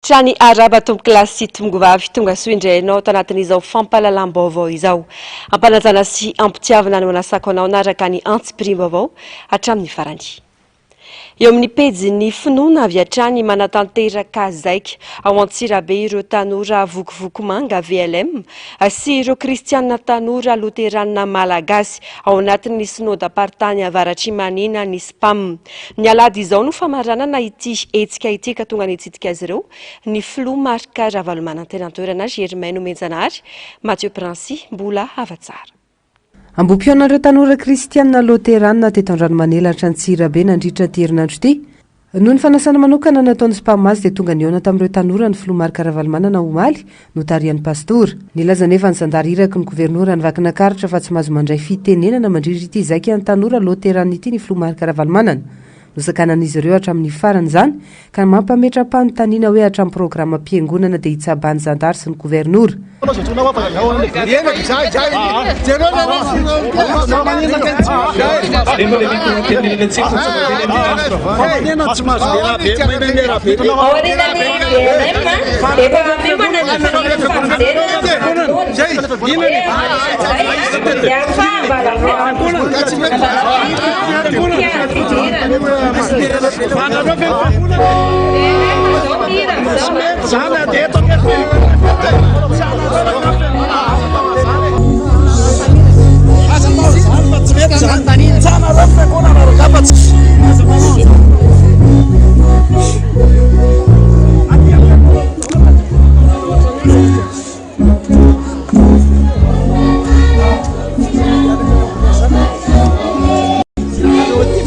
Trany arahaba tompokolahy sy tompokovavy, tonga soa indray ianao ato anatin'izao fampahalalam-baovao izao. Ampanajana sy ampitiavana no anasako anao hanaraka ny antsipiriam-baovao hatramin'ny farany. Eo amin'ny pejin'ny finoana avy hatrany manatanteraka zaika ao Antsirabe ireo tanora vokovoko manga, VLM, sy ireo kristianina tanora loteranina malagasy ao anatin'ny synodam-paritany Avaratr'i Manina ny Spam. Ny alahady izao no famaranana ity hetsika ity ka tonga nitsidika azy ireo ny filoha Marc Ravalomanana teny an-toerana, Germain Nomenjanahary, Mathieu Princy, Mbola Havatsara. Ambohipihaonan'ireo tanora kristianina loteranina teto Andranomanelatra Antsirabe nandritra ity herinandro ity. Noho ny fanasana manokana nataon'ny Spam azy dia tonga nihaona tamin'ireo tanora ny filoha Marc Ravalomanana omaly, notarihan'ny pastora. Nilaza anefa ny zandary iraky ny governoran'i Vakinakaratra fa tsy mahazo mandray fitenenana mandritra ity zaikan'ny tanora loteranina ity ny filoha Marc Ravalomanana. Nosakanan'izy ireo hatramin'ny farany izany ka mampametra-panontaniana hoe hatramin'ny programam-piangonana dia hitsabahan'ny zandary sy ny governora.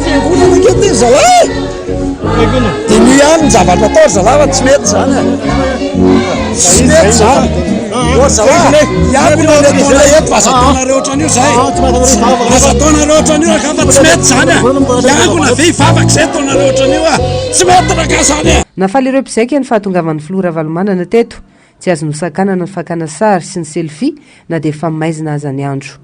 Fiangonana ange ty zalahy e! Diniho ihany ny zavatra atao ry zalahy fa tsy mety zany e! Tsy mety zany! Ô ry zalahy, hiangona ny ataonay eto fa aza ataonareo ohatran'io zay! Aza ataonareo ohatran'io rangah fa tsy mety zany e! Hiangona ve hivavaka zay ataonareo ohatran'io a! Tsy mety rangah zany e! Nahafaly ireo mpizaika ny fahatongavan'ny filoha Ravalomanana teto. Tsy azo nosakanana ny fakana sary sy ny selfie na dia efa maizina aza ny andro.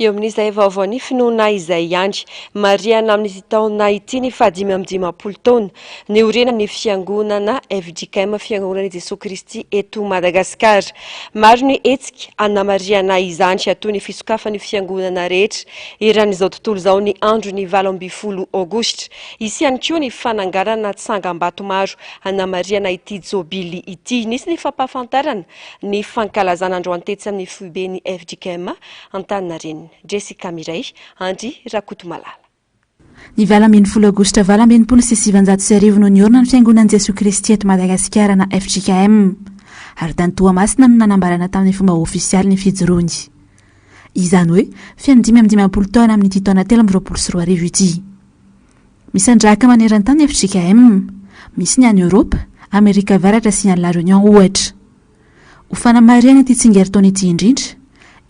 Eo amin'izay vaovaon'ny finoana izay ihany, marihana amin'ity taona ity ny fahadimy amby dimampolo taona niorenan'ny fiangonana fjkm Fiangonan'i Jesoa Kristy eto Madagasikara. Maro ny hetsika hanamarihana izany, toy ny fisokafan'ny fiangonana rehetra eran'izao tontolo izao ny andron'ny 18 aogositra. Hisy ihany koa ny fananganana tsangambato maro hanamarihana ity jobily ity. Nisy ny fampahafantarana ny fankalazana androany tetsy amin'ny foiben'ny fjkm Antaninarenina. Jessica Mireille, Andry Rakotomalala. Ny 18 aogositra 1968 no niorina ny Fiangonan'i Jesoa Kristy eto Madagasikara na fjkm ary tany Toamasina no nanambarana tamin'ny fomba ofisialy ny fijoroany. Izany hoe feno 55 taona amin'ity taona 2023 ity. Misandrahaka maneran-tany fjkm. Misy ny any Eoropa, Amerika Avaratra sy any La Réunion ohatra. Ho fanamarihana ity tsingerin-taona ity indrindra,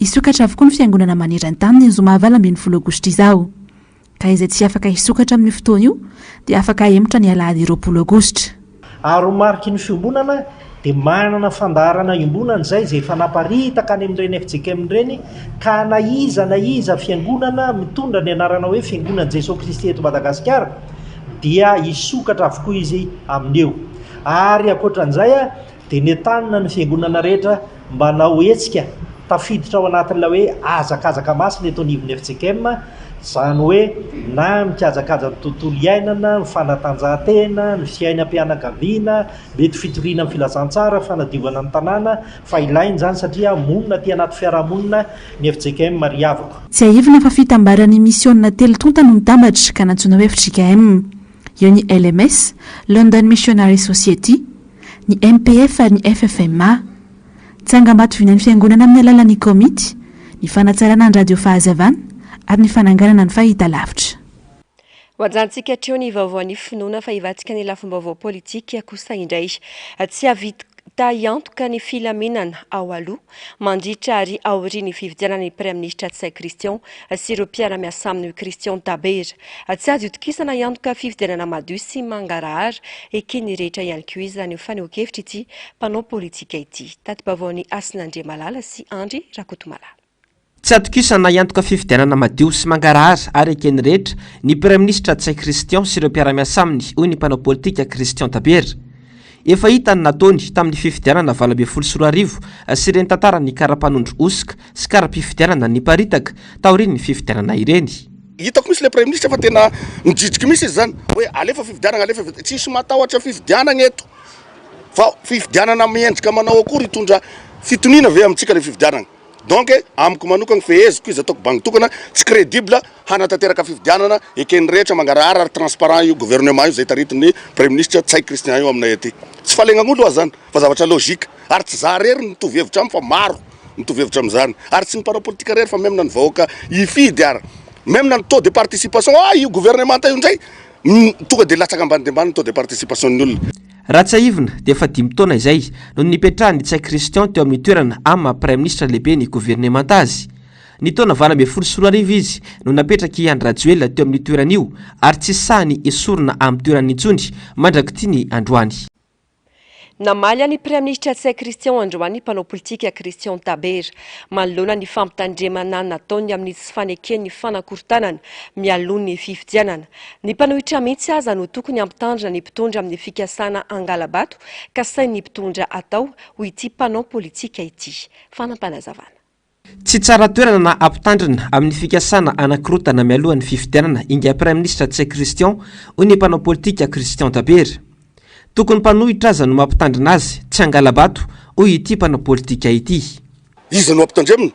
hisokatra avokoa ny fiangonana maneran-tany ny zoma 18 aogositra izao. Ka izay tsy afaka hisokatra amin'io fotoana io dia afaka hahemotra ny alahady 20 aogositra. Ary ho mariky ny fiombonana dia manana fandaharana iombonana izay, izay efa naparitaka any amin'ireny fjkm ireny, ka na iza na iza fiangonana mitondra ny anarana hoe Fiangonan'i Jesoa Kristy eto Madagasikara dia hisokatra avokoa izy amin'io. Ary ankoatran'izay dia nentanina ny fiangonana rehetra mba hanao hetsika tafiditra ao anatin'ilay hoe hazakazaka masina eto anivon'ny fjkm, izany hoe na mikajakaja ny tontolo iainana, ny fanatanjahantena, ny fiainam-pianakaviana, mety fitoriana ny filazantsara, fanadiovana ny tanàna, fa ilaina izany satria monina aty anaty fiarahamonina ny fjkm ry havako. Tsiahivina fa fitambaran'ny misiôna telo tonta no mitambatra ka nantsoina hoe fjkm. Eo ny LMS, London Missionary Society, ny MPF ary ny FFMA. Tsangambato vinan'ny Fiangonana amin'ny alalan'ny komity, ny fanatsarana ny Radio Fahazavana ary ny fananganana ny fahitalavitra. Ho ajanontsika hatreo ny vaovaon'ny finoana fa hivadika ny lafim-baovao politika kosa indray. Tsy hahavita hiantoka ny filaminana ao aloha, mandritra ary aorian'ny fifidianana ny Praiminisitra Ntsay Christian sy ireo mpiara-miasa aminy Christian Tabera. Tsy azo itokisana hiantoka fifidianana madio sy mangarahara eken'ny rehetra ihany koa izany fanehoan-kevitra ity mpanao politika ity. Tati-baovaon'i Hasina Andriamalala sy Andry Rakotomalala. Tsy atokisana hiantoka fifidianana madio sy mangarahara ary eken'ny rehetra ny Praiminisitra Ntsay Christian sy ireo mpiara-miasa aminy, hoy ny mpanao politika Christian Tabera. Efa hita ny nataony tamin'ny fifidianana 2018 sy ireny tantaran'ny kara-panondro hosoka sy kara-pifidianana niparitaka taorian'ny fifidianana ireny. Hitako mihitsy le praiminisitra fa tena mijijiky mihitsy izy zany hoe alefa fifidianana alefa fifidianana, tsisy matahotra fifidianana eto fa fifidianana miendrika manao akory hitondra fitoniana ve amintsika le fifidianana. Donc amiko manokagna feheziko izy ataoko bango tokana tsy credible hanatanteraka fifidianana eken'ny rehetra mangarahara ary transparent io gouvernement io zay taritin'ny praiminisitra Ntsay Christian io aminay aty. Tsy falegnan'olo oa zany fa zavatra logique ary tsy za rery no mitovy hevitra aminy fa maro mitovy hevitra amizany ary tsy ny mpanao politika rery fa meme na ny vahoaka hifidy ary meme na ny taux de participation ah io gouvernemanta io ndray tonga de latsaka ambany de ambany ny taux de participation ny olona. Raha tsiahivina dia efa dimy taona izay no nipetrahan'i Ntsay Christian teo amin'ny toerana amin'ny maha praiminisitra lehiben'ny governemanta azy. Ny taona 2018 izy no napetrak'i Andry Rajoelina teo amin'io toerana io ary tsy sahiny esorina amin'ny toerany intsony mandrak'ity ny androany. Namaly an'ny Praiminisitra Ntsay Christian androany ny mpanao politika Christian Tabera manoloana ny fampitandremana nataony amin'ny tsy fanekeny ny fanakorontanana mialoha ny fifidianana. Ny mpanohitra mihitsy aza no tokony hampitandrina ny mpitondra amin'ny fikasana hangala-bato kasain'ny mpitondra atao, hoy ity mpanao politika ity. Fanampinazavana. Tsy tsara toerana na hampitandrina amin'ny fikasana hanakorontana mialoha ny fifidianana ingahy Praiminisitra Ntsay Christian, hoy ny mpanao politika Christian Tabera. Tokony mpanohitra aza no mampitandrina azy tsy hangala-bato, hoy ity mpanao politika ity. Iza no hampitandremina?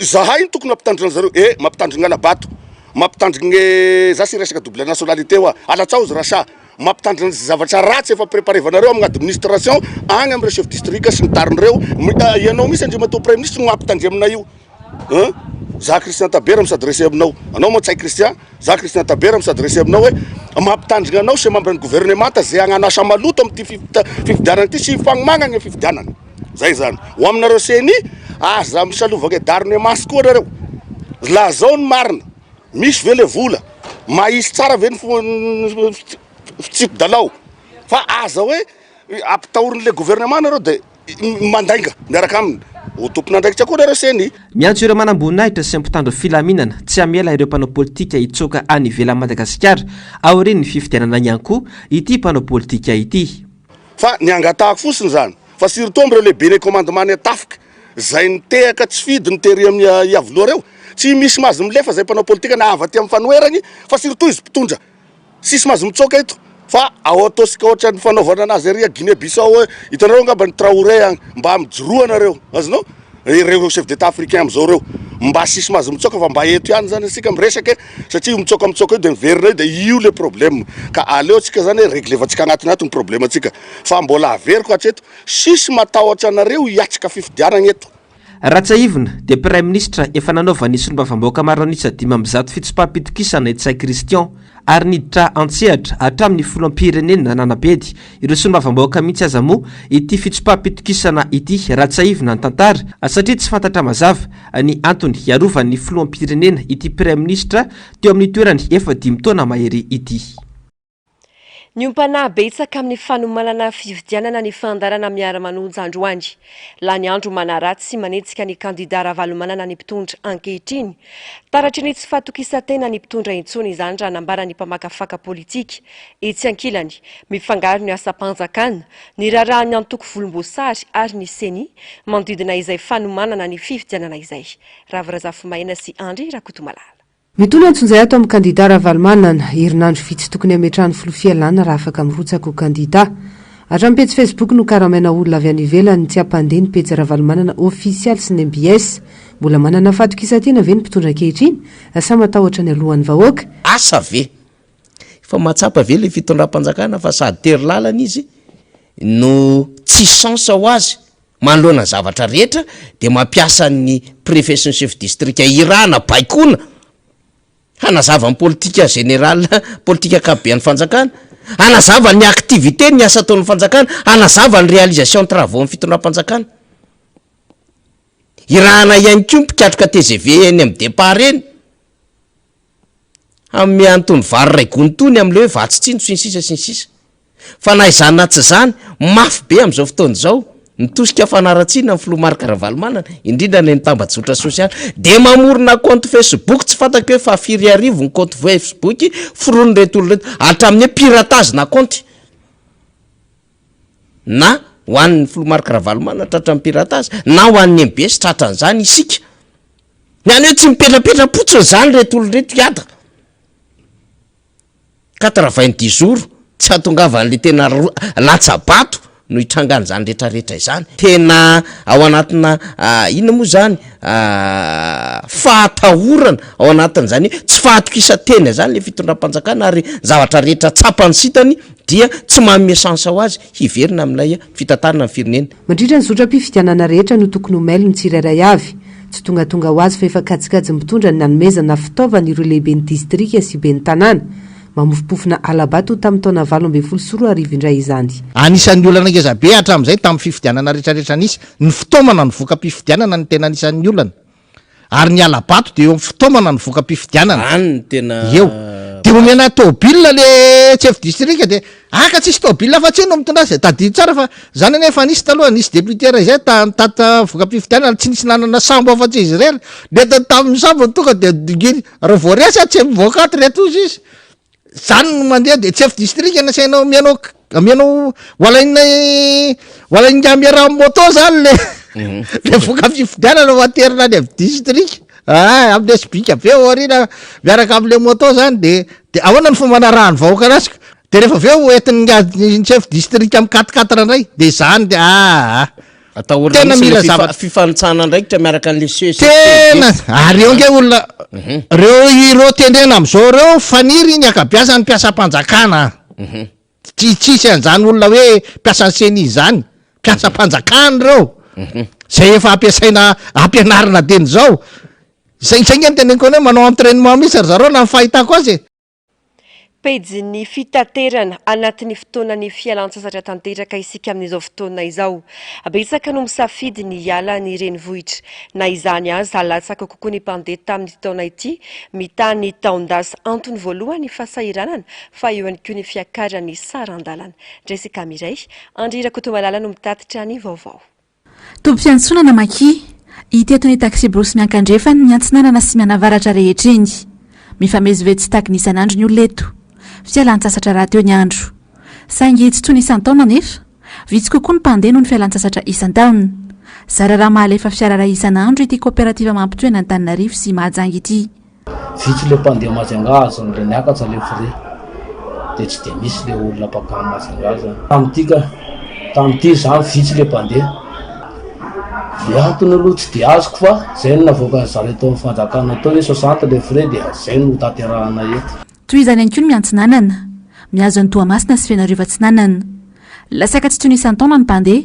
Zahay no tokony hampitandrina an'zareo eh, mampitandrigna hala-bato, mampitandrigne za sy resaka double nationalité hoa, alatsaho izy rachat, mampitandrina ze zavatra ratsy efa preparevanareo amigny administration agny amreo chef district sy ny tariny reo, ianao mintsy andriamatoa praiminisitra no hampitandremina io hein, za Christian Tabera mi s'adresser aminao, anao moa Ntsay Christian, za Christian Tabera mi s'adresser aminao hoe mampitandrigna anao sy membre ny gouvernemanta ze hagnano asa maloto amty fifidianana ty sy fagnomagnagna fifidianana. Zay zany. Ho aminareo ceni, aza misalovaka darne maso koa nareo. Lazao ny marina. Misy ve le vola? Mahisy tsara ve ny fitsipi-dalao? Fa aza hoe ampitahorin'le gouvernement nareo de mandainga miaraka aminy. Ho tompon'andraikitra koa nareo ceni. Miantso ireo manamboninahitra sy mpitandro filaminana tsy hamela ireo mpanao politika hitsoaka any ivelan'i Madagasikara aorian'ny fifidianana ihany koa ity mpanao politika ity. Fa ny angatahako fosiny zany fa surtout amreo lehibe ny commandement ny tafika zay nitehaka tsy fidiny tery am Iavoloha reo tsy misy mahazo milefa zay mpanao politika na avy aty am fanoheragny fa surtout izy mpitondra sisy mahazo mitsoaka eto fa ao ataosika ohatrany fanaovana anazy ary Guinée Bissau hoe hitanareo angamba ny Traoré agny mba mijoroa nareo azonao ireo chef d'état africain amizao reo mba sisy mahazo mitsoaka fa mba eto ihany zany asika miresaka e satria io mitsoaka mitsoaka io de miverina io de io le problème ka aleo tsika zany reglevantsika agnatiny ato ny problème tsika fa mbola averiko hatreto sisy matahotra anareo hiatrika fifidianagna eto. Raha tsiahivina dia praiminisitra efa nanaovan'ny solombavambahoaka maro an'isa 105 fitsipaham-pitokisana i Ntsay Christian ary niditra an-tsehatra hatramin'ny filoham-pirenena nanabedy ireo solombavambahoaka mihitsy aza moa ity fitsipaham-pitokisana ity raha tsiahivina ny tantara satria tsy fantatra mazava ny antony hiarovan'ny filoham-pirenena ity praiminisitra teo amin'ny toerany efa dimy taona mahery ity. Niompana betsaka amin'ny fanomanana fifidianana ny fandaharana Miara-manonja androany. Lany andro manaratsy sy manenjika ny kandida Ravalomanana ny mpitondra ankehitriny. Taratry ny tsy fahatokisan-tena ny mpitondra intsony izany raha nambaran'ny mpamakafaka politika. Etsy ankilany, mifangaro ny asam-panjakana, ny raharahan'ny antoko volomboasary ary ny Ceni manodidina izay fanomanana ny fifidianana izay. Ravo Razafimaina sy Andry Rakotomalala. Mitohy ny antsonjay ato amin'ny kandida Ravalomanana, herinandro vitsy tokony hametrahan'ny filoha fialana raha afaka mirotsaka ho kandida. Hatramin'ny pejy Facebook nokaramaina olona avy any ivelany tsy hampandeha ny pejy Ravalomanana ofisialy sy ny mbs. Mbola manana fahatokisan-tena ve ny mpitondra ankehitriny sa matahotra ny alohan'ny vahoaka? Asa ve? Efa mahatsapa ve le fitondram-panjakana fa sady tery lalana izy no tsy chance ho azy Manoloana ny zavatra rehetra dia mampiasa ny préfet sy ny chef district irahana baikoana hanazava ny politika générale, politika ankapobean'ny fanjakana, hanazava ny activité ny asa ataon'ny fanjakana, hanazava ny réalisation travaux ny fitondram-panjakana. Irahana ihany koa ny mpikatroka tgv eny amin'ny départ eny. Hanome an'itony vary iray gony itony amin'ilay hoe vatsy tsinjo sy ny sisa sy ny sisa. Fa na izany na tsy izany, mafy be amin'izao fotoana izao ny tosika fanaratsiana ny filoha Marc Ravalomanana, indrindra ny any tambajotra sosialy. Dia mamorona kaonty Facebook, tsy fantako hoe fahafiry arivo ny kaonty Facebook foronin'ireto olona ireto, hatramin'ny hoe piratage-na kaonty. Na ho an'ny filoha Marc Ravalomanana tratran'ny piratage na ho an'ny mbs tratran'izany isika. Ny any hoe tsy mipetrapetra-potsiny izany ireto olona ireto hiada. 90 jours tsy hahatongavan'le tena latsa-bato no hitrangan'izany retraretra izany. Tena ao anatina inona moa izany fahatahorana ao anatin'izany hoe tsy fahatokisan-tena izany le fitondram-panjakana ary ny zavatra rehetra tsapany sy hitany dia tsy manome chance ho azy hiverina amin'ilay fitantanana ny firenena. Mandritra ny zotram-pifidianana rehetra no tokony ho mailo ny tsirairay avy. Tsy tongatonga ho azy fa efa kajikajy mitondra ny nanomezana fitaovana ireo lehiben'ny distrika sy ben'ny tanàna. Mamofompofona hala-bato tamin'ny taona 2018 indray izany. Anisan'ny olana ngezabe hatramin'izay tamin'ny fifidianana rehetrarehetra nisy, ny fitaomana ny voka-pifidianana no tena anisan'ny olana. Ary ny hala-bato dia eo amin'ny fitaomana ny voka-pifidianana. Any no tena. Eo. Dia omena tôbila le chef district dia aka tsisy tôbila afa-tsy eo no mitondra azy. Tadidio tsara fa zany anie efa nisy taloha, nisy député iray zay ta- nitady voka-pifidianana tsy nisy nanana sambo afa-tsy izy irery. Nentiny tamin'ny sambony tonga dia dinginy raha vao resy aho tsy mivoaka ato reto ozy izy. Zany no mandeha de chef district nasainao amianao amianao ho alainay ho alain'ny miaraha moto zany le le voka-pifidianana ho aterina any amin'ny district ah am'le sobika be ao aoriana miaraka am'le moto zany de de ahoana ny fomba anarahan'ny vahoaka anazy ka de rehefa avy eo entin'ny ny chef district amin'ny quatre quatre indray de zany de ah ah. Atahorana Tena mihitsy mila le fifa- zavatra. fifanitsahana andraikitra miaraka an'le CEC. Tena ary eo nge olona reo ireo tendrena am'zao reo faniry ny ankabiazan'ny mpiasam-panjakana. Tsy tsisy an'zany olona hoe mpiasan'ny ceni zany, mpiasam-panjakana reo. Zay efa ampiasaina ampianarina dieny zao. Zay zay nge no teneniko anao hoe manao entrainement mihitsy ry zareo na ny fahitako azy e. Pejin'ny fitaterana, anatin'ny fotoanan'ny fialan-tsasatra tanteraka isika amin'izao fotoana izao. Betsaka no misafidy ny hiala ny renivohitra. Na izany aza, latsaka kokoa ny mpandeha tamin'ity taona ity mitaha ny taon-dasa. Antony voalohany ny fahasahiranana fa eo ihany koa ny fiakaran'ny saran-dalana. Jessica Mireille, Andry Rakotomalala no mitatitra ny vaovao. Toby fiantsonana Maki, hita eto ny taksibrosy miankandrefana, miantsinanana sy mianavaratra rehetra iny. Mifamezivezy tsy takiny isan'andro ny olona eto. Fialan-tsasatra rahateo ny andro. Saingy tsy toy ny isan-taona anefa, vitsy kokoa ny mpandeha noho ny fialan-tsasatra isan-taona. Zara raha mahalefa fiara iray isan'andro ity kaoperativa mampitohy an'Antananarivo sy Mahajanga ity. Vitsy le mpandeha Majunga azony le niakatra le frais de tsy de misy le olona mpakany Majunga zany. Tamin'ity ka, tamin'ity zany vitsy le mpandeha. Ny antony aloha tsy de azoko fa zay no navoakan'ny zareo tao amin'ny fanjakana tao hoe 60 le frais dia zay no hotanterahana eto. Toy izany ihany koa ny miantsinanana, mihazo an'i Toamasina sy Fenoarivo Atsinanana. Latsaka tsy toy ny isan-taona ny mpandeha.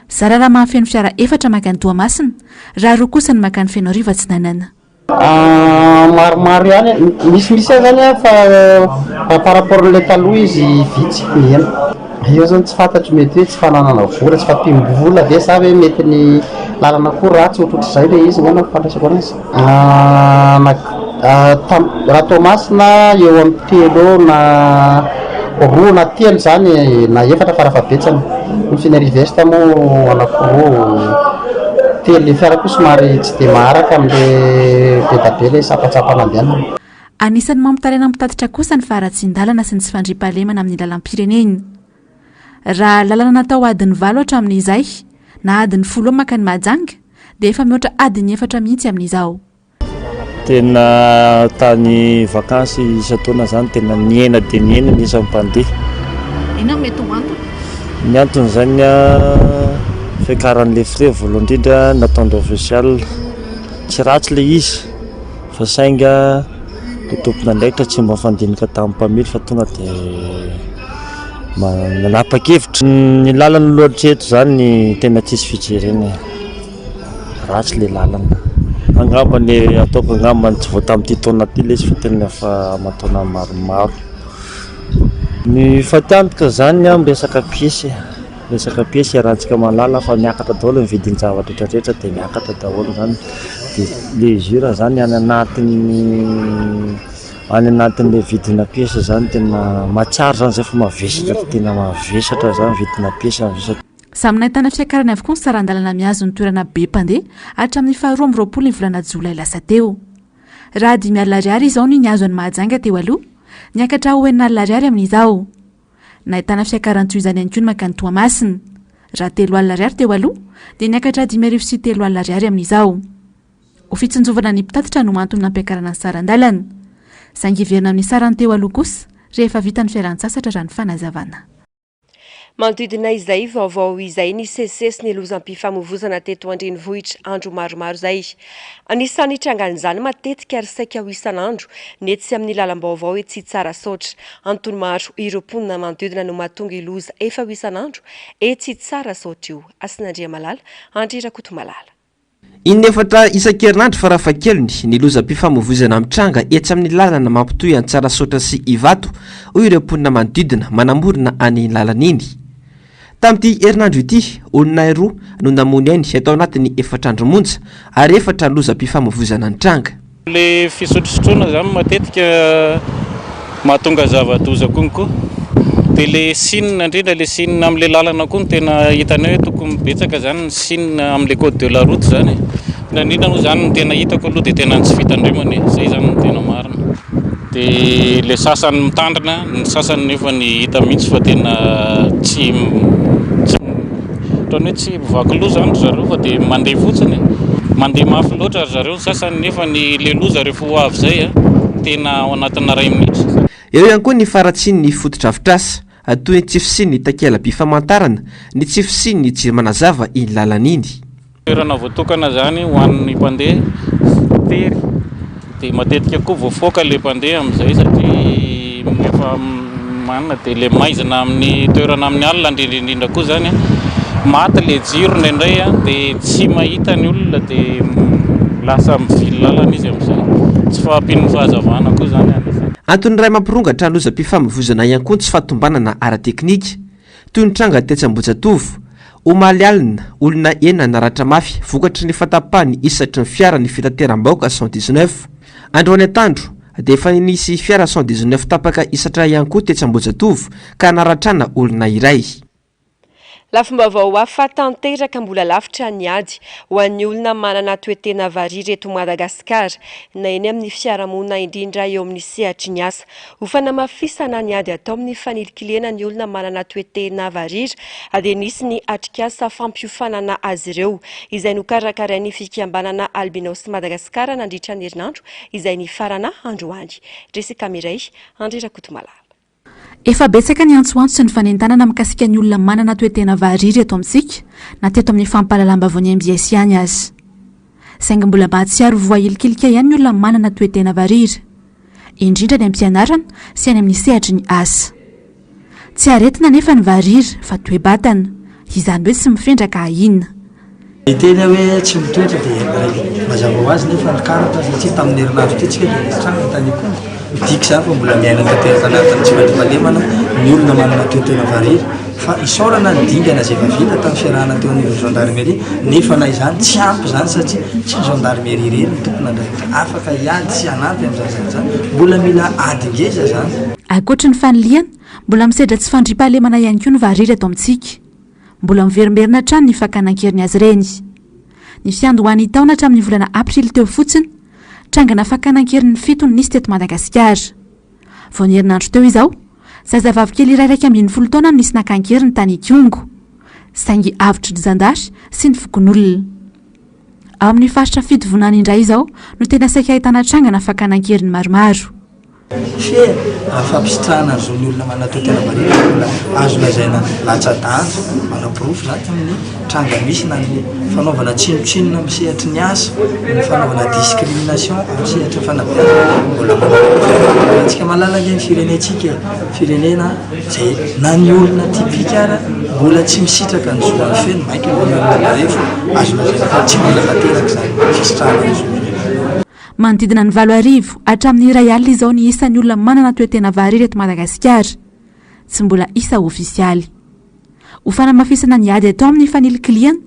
Zara raha mahafeno fiara efatra mankany Toamasina, raha roa kosa ny mankany Fenoarivo Atsinanana. Maromaro ihany, misimisy ihany zany fa raha par rapport an'ilay taloha izy vitsy mihena. Eo zany tsy fantatro mety hoe tsy fananana vola, tsy fahampiam-bola ve sa hoe mety ny lalana koa ratsy ohatrohatr'izay ilay izy angamba ny fandraisako anazy. Raha Toamasina eo amin'ny telo eo na roa na telo zany na efatra farafahabetsany. Ny Fenerive Est moa anakiroa. Telo le fiara koa somary tsy dia maharaka amin'le be da be le sampantsampana andehanana. Anisan'ny mampitaraina mpitatitra kosa ny faharatsian-dalana sy ny tsy fandriampahalemana amin'ny lalam-pirenena. Raha lalana natao adiny valo hatramin'izay na adiny folo eo mankany Mahajanga dia efa mihoatra adiny efatra mihitsy amin'izao. Tena tany vakansy isan-taona zany tena nihena dia nihena ny isan'ny mpandeha. Inona no mety ho antony? Ny antony zany an, fiakaran'le frais voalohany indrindra nataon-dreo ofisialy. Tsy ratsy le izy fa saingy le tompon'andraikitra tsy mba nifandinika tamin'ny mpamily fa tonga dia nanapa-kevitra. Ny lalana aloha hatreto zany tena tsisy fijerena e. Ratsy le lalana. Angamba ny ataoko angamba tsy vao tamin'ity taona ity ilay izy fa tena efa aman-taona maromaro. Ny fatiantoka izany an resaka piesy e, resaka piesy iarahantsika mahalala fa miakatra daholo ny vidin-javatra rehetra rehetra dia miakatra daholo izany. Dia le usure izany any anatin'ny any anatin'ilay vidina piesy izany tena mahatsiaro izany izay fa mavesatra tena mavesatra izany vidina piesy mavesatra. Samy nahitana fiakarany avokoa ny saran-dalana mihazo ny toerana be mpandeha hatramin'ny faharoa 22 ny volana jolay lasa teo. Raha 50 ariary izao ny nihazo an'i Mahajanga teo aloha, niakatra ho 60 ariary amin'izao. Nahitana fiakarany toy izany ihany koa ny mankany Toamasina. Raha 30 ariary teo aloha dia niakatra 35 000 ariary amin'izao. Ho fitsinjovana ny mpitatitra no antony nampiakarana ny saran-dalana. Saingy hiverina amin'ny sarany teo aloha kosa rehefa vita ny fialan-tsasatra raha ny fanazavana. Manodidina izay vaovao izay nisesisesy ny lozam-pifamoivozana teto an-drenivohitra andro maromaro izay. Anisan'ny nitrangan'izany matetika ary saika ho isan'andro ny etsy amin'ny lalam-baovao etsy Tsarasaotra. Antony maro ireo mponina manodidina no mahatonga io loza efa ho isan'andro etsy Tsarasaotra io. Hasinandriamalala Andry Rakotomalala. In'efatra isan-kerinandro farafahakeliny ny lozam-pifamoivoizana mitranga etsy amin'ny lalana mampitohy an'i Tsarasaotra sy Ivato, hoy ireo mponina manodidina manamorona an'iny lalana iny. Tamin'ity herinandro ity, olona roa no namoy ny ainy tao anatin'ny efatra andro monja ary efatra lozam-pifamoivoizana nitranga. Le fisotrosotroana zany matetika mahatonga zava-doza konko. De le signe indrindra le signe amle lalana koa no tena hitanay hoe tokony betsaka zany ny signe amle code de la route zany e. Indrindra indrindra moa zany ny tena hitako aloha de tena ny tsy fitandremana e, zay zany no tena marina. De le sasany mitandrina, ny sasany nefa ny hita mihitsy fa tena tsy tsy ohatran'ny hoe tsy mivaky loha zany ry zareo fa de mandeha fotsiny e, mandeha mafy loatra ry zareo ny sasany nefa ny le loza rehefa ho avy zay a, tena ao anatin'ny iray minitra. Eo ihany koa ny faharatsian'ny fotodrafitrasa, toy ny tsy fisian'ny takela-by famantarana, ny tsy fisian'ny jiro manazava iny lalana iny. Toerana voatokana izany ho an'ny mpandeha tery dia matetika koa voafoaka ilay mpandeha amin'izay satria efa manina dia ilay maizina amin'ny toerana amin'ny alina indrindra indrindra koa izany maty ilay jiro indraindray dia tsy mahita ny olona dia lasa mivily lalana izy amin'izay, tsy fahampian'ny fahazavana koa izany anisany. Antony iray mampirongatra lozam-pifamoivoizana ihany koa ny tsy fahatombanana ara-teknika. Toy ny tranga tetsy Ambohijatovo, omaly alina, olona enina naratra mafy vokatry ny fahatapahan'ny hisatry ny fiara ny fitateram-bahoaka 119. Androany atandro, dia efa nisy fiara 119 tapaka hisatra ihany koa tetsy Ambohijatovo ka naratrana olona iray. Lafim-baovao hafa tanteraka mbola lavitra ny ady ho an'ny olona manana toe-tena varira eto Madagasikara, na eny amin'ny fiarahamonina indrindra eo amin'ny sehatry ny asa. Ho fanamafisana ny ady atao amin'ny fanilikilihana ny olona manana toe-tena varira dia nisy ny atrikasa fampiofanana azy ireo izay nokarakarain'ny fikambanana Albinos Madagascar nandritra ny herinandro izay nifarana androany. Jessica Mireille, Andry Rakotomalala. Efa betsaka ny antsoantso sy ny fanentanana mikasika ny olona manana toe-tena varira eto amintsika na teto amin'ny fampahalalam-baovaon'ny mbs ihany aza. Saingy mbola mahatsiaro voahilikilika ihany ny olona manana toe-tena varira. indrindra any am-pianarana sy any amin'ny sehatry ny asa. Tsy aretina anefa ny varira fa toe-batana, izany hoe tsy mifindra ka ahiana. Hiteny aho hoe tsy mitoetra dia mazava ho azy nefa ny karatra satria tamin'ny herinandro teo tsika dia nisy tranga tany Ikongo. Midika izany fa mbola miaina tanteraka anatin'ny tsy fandriampahalemana ny olona manana toe-tena varira. Fa isaorana ny dingana izay efa vita tamin'ny fiarahana teo anivon'ny gendarmerie nefa na izany tsy ampy izany satria tsy ny gendarmerie irery no tompon'andraikitra afaka hiady sy hanampy amin'izany zavatra izany. Mbola mila ady ngeza izany. Ankoatry ny fanilihana, mbola misedra tsy fandriampahalemana ihany koa ny varira eto amintsika. Mbola miverimberina hatrany ny fakana an-keriny azy ireny. Ny fiandohan'ny taona hatramin'ny volana aprily teo fotsiny, trangana fakana an-keriny fito no nisy teto Madagasikara. Vao ny herinandro teo izao, zazavavy kely iray 11 taona no nisy naka an-keriny tany Ikongo. Saingy avotry ny zandary sy ny fokonolona. Ao amin'ny faritra Fitovinany indray izao no tena saika ahitana trangana fakana an-keriny maromaro. Fe fampisitrahana ny zon'ny olona manatotena varira dia mbola azo lazaina latsa-danja, manaporofo izany tamin'ny tranga misy na ny fanaovana tsinontsinona amin'ny sehatry ny asa, ny fanaovana discrimination amin'ny sehatry ny fanabeazana mbola manaporofo fa antsika mahalala ange ny firenentsika e, firenena izay na ny olona typique ara mbola tsy misitraka ny zo any feno, mainka ny olona marefo, azo lazaina fa tsy mbola tanteraka izany fisitrahana ny zo izany. Manodidina ny 8000 hatramin'ny 1000 izao ny isan'ny olona manana toe-tena varira eto Madagasikara. Tsy mbola isa ofisialy. Ho fanamafisana ny ady atao amin'ny fanilikilihana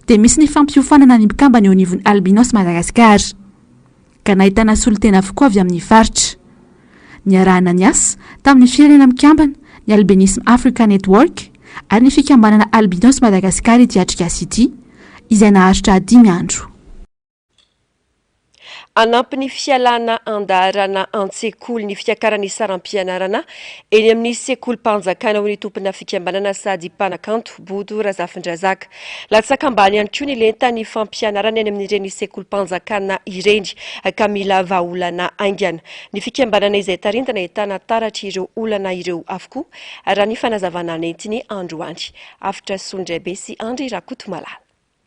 dia misy ny fampiofanana ny mpikambana eo anivon'ny Albinos Madagascar. Ka nahitana solontena avokoa avy amin'ny faritra. Niarahana niasa tamin'ny Firenena Mikambana, ny Albinism Africa Network ary ny fikambanana Albinos Madagascar ity atrikasa ity, izay naharitra dimy andro. Hanampy ny fialana an-daharana an-tsekoly ny fiakaran'ny saram-pianarana eny amin'ny sekolim-panjakana, hoy ny tompona fikambanana sady mpanakanto, Bodo Razafindrazaka. Latsaka ambany ihany koa ny lentan'ny fampianarana eny amin'ireny sekolim-panjakana ireny ka mila vahaolana haingana. Ny fikambanana izay tarindina ahitana taratra ireo olana ireo avokoa, raha ny fanazavana nentiny androany. Avotra Solondraibe sy Andry Rakotomalala.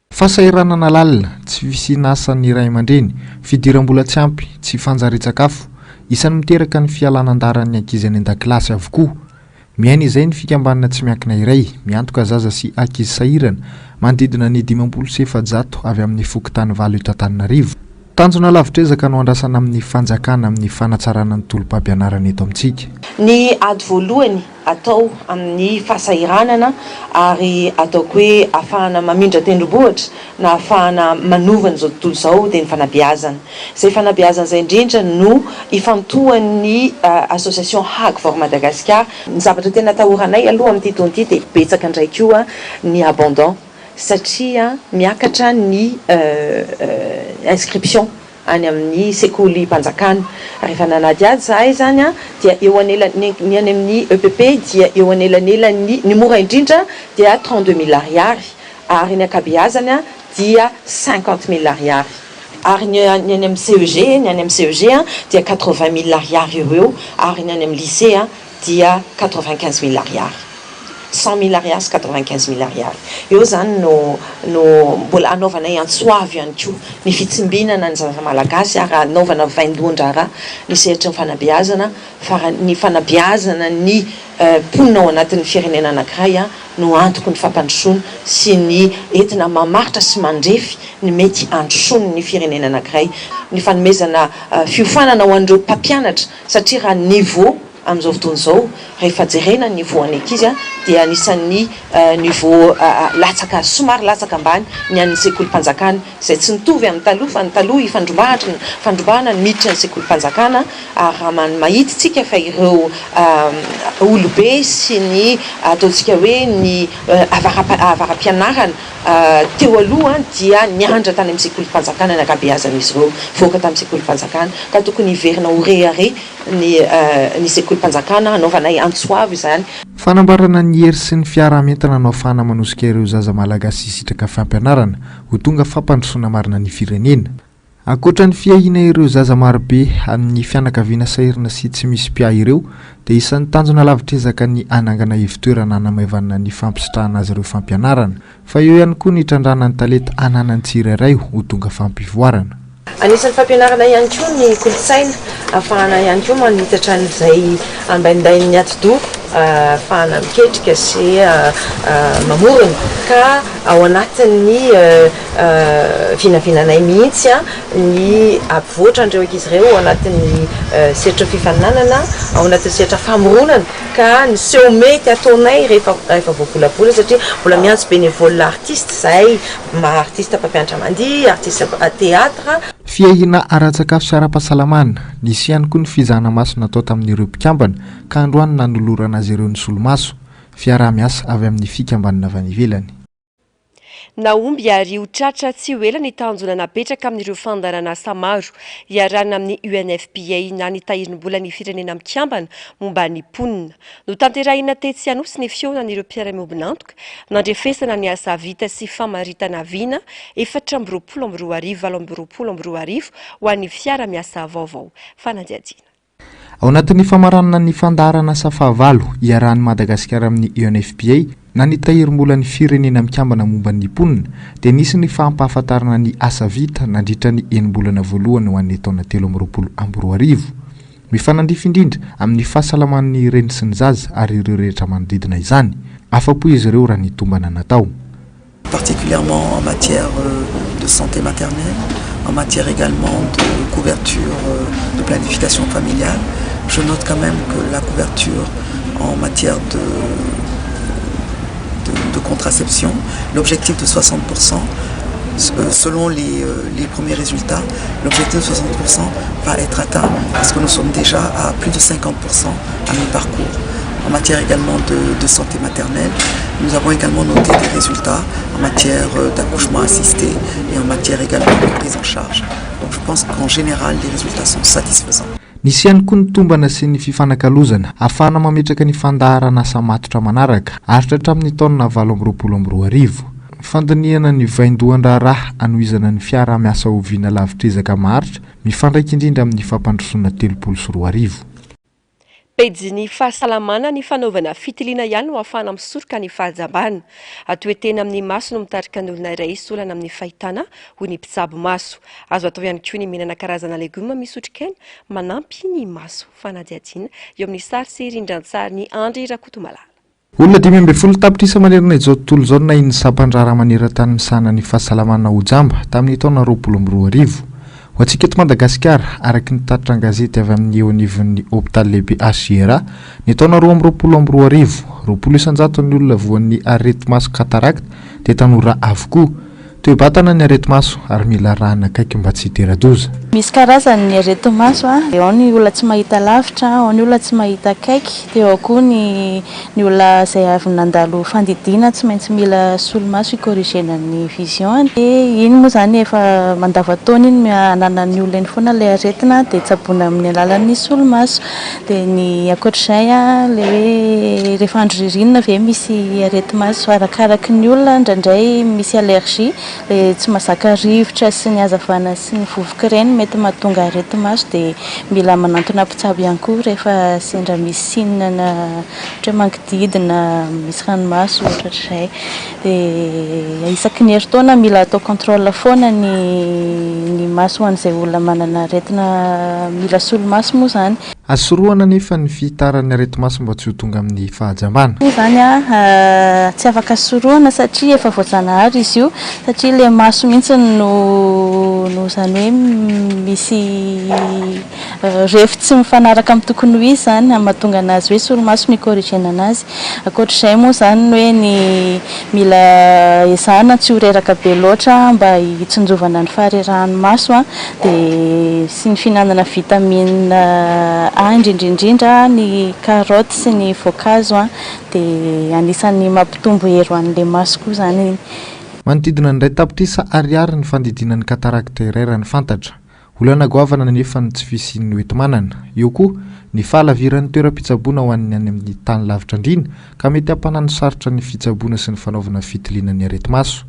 Fahasahiranana lalina, tsy fisiana asan'ny ray aman-dreny, fidiram-bola tsy ampy, tsy fanjarian-tsakafo. Isan'ny miteraka ny fialana an-daharan'ny ankizy any an-dakilasy avokoa. Miaina izay ny fikambanana tsy miankina iray, miantoka zaza sy ankizy sahirana, manodidina ny 450 avy amin'ny fokontany valo eto Antananarivo. Tanjona lavitr'ezaka no andrasana amin'ny fanjakana amin'ny fanatsarana ny tolo-pampianarana eto amintsika. Ny ady voalohany atao amin'ny fahasahiranana ary ataoko hoe ahafahana mamindra tendrombohitra na ahafahana manova an'izao tontolo izao dia ny fanabeazana. Izay fanabeazana izay indrindra no ifantohan'ny association Hag for Madagascar. Ny zavatra tena atahoranay aloha amin'ity taona ity dia betsaka indray koa ny abandon satria miakatra ny inscription. any amin'ny sekolim-panjakana. Rehefa nanadihady izahay izany dia eo anela, ny ny any amin'ny EPP dia eo anelanelan'ny, ny mora indrindra dia 32 mille ariary ary ny ankabeazany dia 50 mille ariary. Ary ny ny any amin'ny CEG, ny any amin'ny CEG dia 80 mille ariary eo ho eo ary ny any amin'ny lycée dia 95 mille ariary. 100 mille ariary sy 95 mille ariary. Eo izany no no mbola hanaovanay antso avo ihany koa ny fitsimbinana ny zaza malagasy ary hanaovana vaindohan-draharaha ny sehatry ny fanabeazana fa raha ny fanabeazana ny mponina ao anatin'ny firenena anankiray no antoky ny fampandrosoana sy ny entina mamaritra sy mandrefy ny mety handrosoan'ny firenena anankiray. Ny fanomezana fiofanana ho an'ireo mpampianatra satria raha niveau Amin'izao fotoana izao, rehefa jerena ny niveau an'ny ankizy dia anisan'ny niveau latsaka, somary latsaka ambany ny an'ny sekolim-panjakana, izay tsy mitovy amin'ny taloha fa ny taloha ifandrombahatra, fandrombahana ny miditra ny sekolim-panjakana ary raha mahita isika fa ireo olobe sy ny ataontsika hoe ny avara-pianarana teo aloha dia nianatra tany amin'ny sekolim-panjakana ny ankabeazan'izy ireo, voaka tamin'ny sekolim-panjakana ka tokony hiverina ho rehareha ny ny sekolim-panjakana hanaovanay antso avo izany. Fanambarana ny hery sy ny fiaraha-mientana no ahafahana manosika ireo zaza malagasy hisitraka fampianarana ho tonga fampandrosoana marina ny firenena. Ankoatra ny fiahiana ireo zaza marobe amin'ny fianakaviana sahirana sy tsy misy mpiahy ireo dia isan'ny tanjona lavitr'ezaka ny hanangana ivotoerana hanamaivanana ny fampisitrahana azy ireo fampianarana. Fa eo ihany koa ny hitrandrahana ny talenta ananan'ny tsirairay ho tonga fampivoarana. Anisan'ny fampianarana ihany koa ny kolontsaina, ahafahana ihany koa manitatra an'izay ambaindain'ny atidoha, ahafahana miketrika sy mamorona ka ao anatin'ny vinavinanay mihitsy ny hampivoatra an'ireo ankizy ireo ao anatin'ny sehatra fifaninanana, ao anatin'ny sehatra famoronana ka ny seho mety ataonay rehefa rehefa voavolavola satria mbola miantso bénévole artiste izahay, maha artiste mpampianatra mandihy, artiste théâtre. Fiahiana ara-tsakafo sy ara-pahasalamana, nisy ihany koa ny fizahana maso natao tamin'ireo mpikambana ka androany nanolorana azy ireo ny solomaso, fiaraha-miasa avy amin'ny fikambanana avy any ivelany. Nahomby ary ho tratra tsy ho ela ny tanjona napetraka amin'ireo fandaharanasa maro iarahana amin'ny UNFPA na ny Tahirimbolan'ny Firenena Mikambana momba ny mponina. Notanterahina tetsy Anosy ny fihaonan'ireo mpiara-miombon'antoka nandrefesana ny asa vita sy famaritana vina 2024 2028 ho an'ny fiara-miasa vaovao. Fanadihadiana. Ao anatin'ny famaranana ny fandaharanasa fahavalo iarahan'i Madagasikara amin'ny UNFPA na ny Tahirimbolan'ny Firenena Mikambana momba ny Mponina dia nisy ny fampahafantarana ny asa vita nandritra ny enim-bolana voalohany ho an'ny taona 2023. Mifanandrify indrindra amin'ny fahasalaman'ny reny sy ny zaza ary ireo rehetra manodidina izany. Afa-po izy ireo raha ny tombana natao. Particulièrement en matière de santé maternelle, en matière également de couverture de planification familiale. Je note quand même que la couverture en matière de de contraception, l'objectif de 60% selon les les premiers résultats, l'objectif de 60% va être atteint parce que nous sommes déjà à plus de 50% à mi-parcours. En matière également de de santé maternelle, nous avons également noté des résultats en matière d'accouchement assisté et en matière également de prise en charge. Donc je pense qu'en général les résultats sont satisfaisants. Nisy ihany koa ny tombana sy ny fifanakalozana ahafahana mametraka ny fandaharan'asa matotra manaraka haharitra hatramin'ny taona 2028. Fandinihana ny vaindohan-draharaha hanohizana ny fiaraha-miasa ho vina lavitr'ezaka maharitra mifandraika indrindra amin'ny fampandrosoana 2030. Pejin'ny fahasalamana ny fanaovana fitiliana ihany no ahafahana misoroka ny fahajambana. Toe-tena amin'ny maso no mitarika ny olona iray hisy olana amin'ny fahitana, hoy ny mpitsabo maso. Azo atao ihany koa ny mihinana karazana legioma misy otrikaina manampy ny maso. Fanadihadiana eo amin'ny sary sy rindran-tsarin'i Andry Rakotomalala. Olona 15 tapitrisa manerana izao tontolo izao no nahian'ny sampan-draharaha maneran-tany misahana ny fahasalamana ho jamba tamin'ny taona 2020. Ho antsika eto Madagasikara, araka ny tatitra an-gazety avy amin'ny eo anivon'ny hopitaly lehibe HJRA, ny taona 2022, 20 isan-jaton'ny olona voan'ny areti-maso cataracte dia tanora avokoa. Toe-batana ny areti-maso ary mila arahina akaiky mba tsy hitera-doza. Misy karazany ny areti-maso, ao ny olona tsy mahita lavitra, ao ny olona tsy mahita akaiky, dia ao koa ny ny olona izay avy nandalo fandidiana tsy maintsy mila solomaso hi-corriger-na ny vision-ny. Dia iny moa izany efa mandavantaona iny ananan'ny olona iny foana ilay aretina dia tsaboina amin'ny alalan'ny solomaso. Dia ny ankoatr'izay ilay hoe rehefa andro ririnina ve misy areti-maso arakaraky ny olona indraindray misy allergie ilay tsy mahazaka rivotra sy ny hazavana sy ny vovoka ireny mety mahatonga areti-maso dia mila manantona mpitsabo ihany koa rehefa sendra misy signe na ohatra hoe mangidihidina misy ranomaso ohatrohatr'izay dia isaky ny herintaona mila atao contrôle foana ny ny maso ho an'izay olona manana aretina mila solomaso moa izany. Azo sorohana anefa ny fihitaran'ny areti-maso mba tsy ho tonga amin'ny fahajambana. Io izany tsy afaka sorohana satria efa voajanahary izy io satria ilay maso mihitsy no no izany hoe misy Refy tsy mifanaraka amin'ny tokony ho izy izany amin'ny mahatonga anazy hoe solomaso no hi-corriger-na anazy. Ankoatr'izay moa izany ny hoe ny mila ezahana tsy ho reraka be loatra mba hitsinjovana ny faharerahan'ny maso dia sy ny fihinanana vitamine A indrindra indrindra ny carotte sy ny voankazo dia anisan'ny mampitombo hery ho an'ilay maso koa izany iny. Manodidina ny iray tapitrisa ariary ny fandidiana ny cataracte iray raha ny fantatra. Olana goavana anefa ny tsy fisian'ny hoenti-manana. Eo koa, ny fahalaviran'ny toeram-pitsaboana ho an'ny any amin'ny tany lavitra andriana, ka mety hampanano sarotra ny fitsaboana sy ny fanaovana fitiliana ny areti-maso.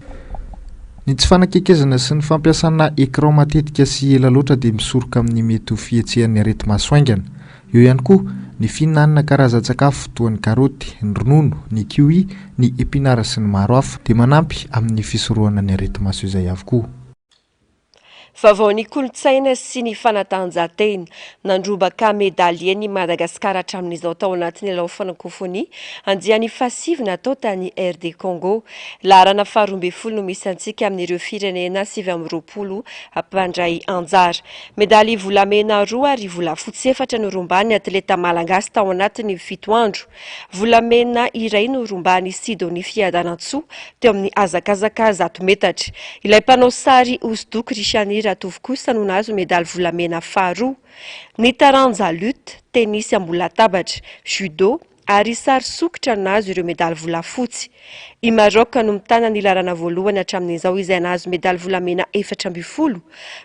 Ny tsy fanakekezana sy ny fampiasana écran matetika sy ela loatra dia misoroka amin'ny mety ho fihetsehan'ny areti-maso haingana. Eo ihany koa, ny fihinanana karazan-tsakafo toa ny karaoty, ny ronono, ny kiwi, ny epinara sy ny maro hafa dia manampy amin'ny fisorohana ny areti-maso izay avokoa. Vaovaon'ny kolontsaina sy ny fanatanjahantena. Nandrombaka medaly eny i Madagasikara hatramin'izao tao anatin'ny lalao frankofonia andiany fahasivy natao tany RD Congo. Laharana faha-12 no misy antsika amin'ireo firenena 29 mpandray anjara. Medaly volamena roa ary volafotsy efatra no rombahan'ny atleta malagasy tao anatin'ny fito andro. Volamena iray no rombahan'i Sidonie Fiadanantsoa teo amin'ny hazakazaka 100 metatra. Ilay mpanao sary hosodoko Rishani Ratovo kosa no nahazo medaly volamena faharoa. Ny taranja lutte, tenisy ambony latabatra, judo ary sary sokitra no nahazo ireo medaly volafotsy. I Maroc no mitana ny laharana voalohany hatramin'izao izay nahazo medaly volamena 14.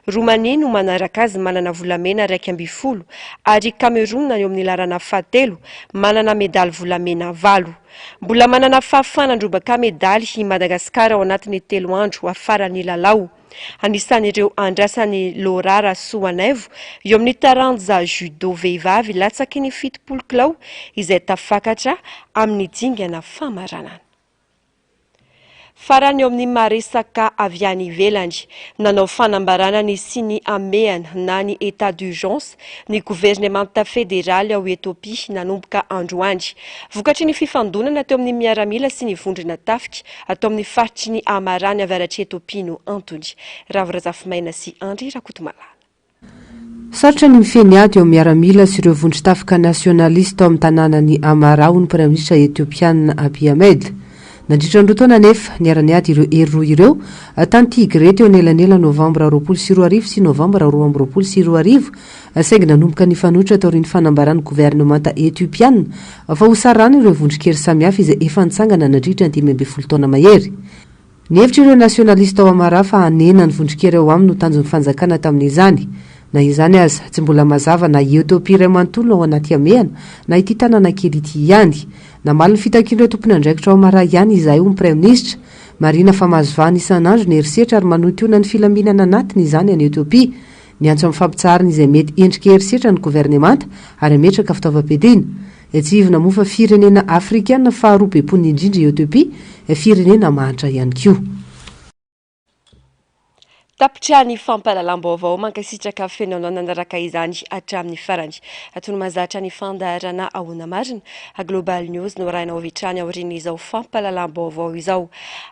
Romania no manaraka azy manana volamena 11 ary i Cameroun eo amin'ny laharana fahatelo manana medaly volamena valo. Mbola manana fahafahana handrombaka medaly i Madagasikara ao anatin'ny telo andro faran'ny lalao. Anisan'ireo andrasan'i Laura Rasoanaivo eo amin'ny taranja judo vehivavy latsaky ny 70 kilao izay tafakatra amin'ny dingana famaranana. Farany eo amin'ny maha resaka avy any ivelany, nanao fanambarana ny hisian'ny hamehana na ny état d'urgence ny governemanta federaly ao Ethiopia nanomboka androany. Vokatry ny fifandonana teo amin'ny miaramila sy ny vondrona tafika atao amin'ny faritry ny Amhara any avaratr'i Ethiopia no antony. Ravo Razafimaina sy Andry Rakotomalala. Sarotra ny mifehy ny ady eo amin'ny miaramila sy ireo vondron-tafika nasionalista ao amin'ny tanànan'i Amhara, hoy ny Praiminisitra Etiopiana Abiy Ahmed. Nandritra ny roa taona anefa, niara-niady ireo hery roa ireo, tany Tigré teo anelanelan'ny Novambra 2020 sy Novambra 2022, saingy nanomboka nifanohitra taorian'ny fanambaran'ny governemanta Etiopiana fa ho sarahana ireo vondron-kery samihafa izay efa nitsangana nandritra ny 15 taona mahery. Nihevitra ireo nasionalista ao Amhara fa hanena ny vondron-kery ao aminy no tanjon'ny fanjakana tamin'izany. Na izany aza, tsy mbola mazava na i Etiopia iray manontolo no ao anaty hamehana na ity tanàna kely ity ihany. Namaly ny fitakian'ireo tompon'andraikitra ao Amhara ihany izahay, hoy ny Praiminisitra. Marihina fa mahazo vahana isan'andro ny herisetra ary manohintohina ny filaminana anatiny izany any Etiopia. Miantso amin'ny fampitsaharana izay mety endrika herisetra ny governemanta ary hametraka fitaovam-piadiana. Tsiahivina moa fa firenena afrikana faharoa be mponina indrindra i Etiopia, firenena mahantra ihany koa. Tapitra ny fampahalalam-baovao, mankasitraka feno anao nanaraka izany hatramin'ny farany. Toy ny mahazatra ny fandaharana Ahoana Marina? Global News no arahinao avy hatrany aorian'izao fampahalalam-baovao izao.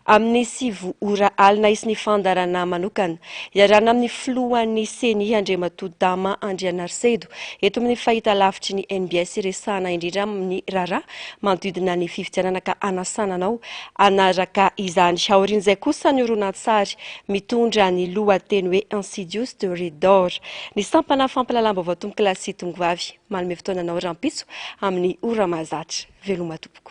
Amin'ny 9 ora alina hisy ny fandaharana manokana Iarahana amin'ny filohan'ny Ceni, Andriamatoa Dama Andrianarisedo, eto amin'ny fahitalavitry ny mbs hiresahana indrindra amin'ny raharaha manodidina ny fifidianana ka hanasana anao hanaraka izany. Aorian'izay kosa ny horonantsary mitondra ny lohateny hoe Insidious de Red Door. Ny sampana fampahalalam-baovao tompokolahy sy tongovavy manome fotoana anao rahampitso amin'ny ora mahazatra. Veloma tompoko.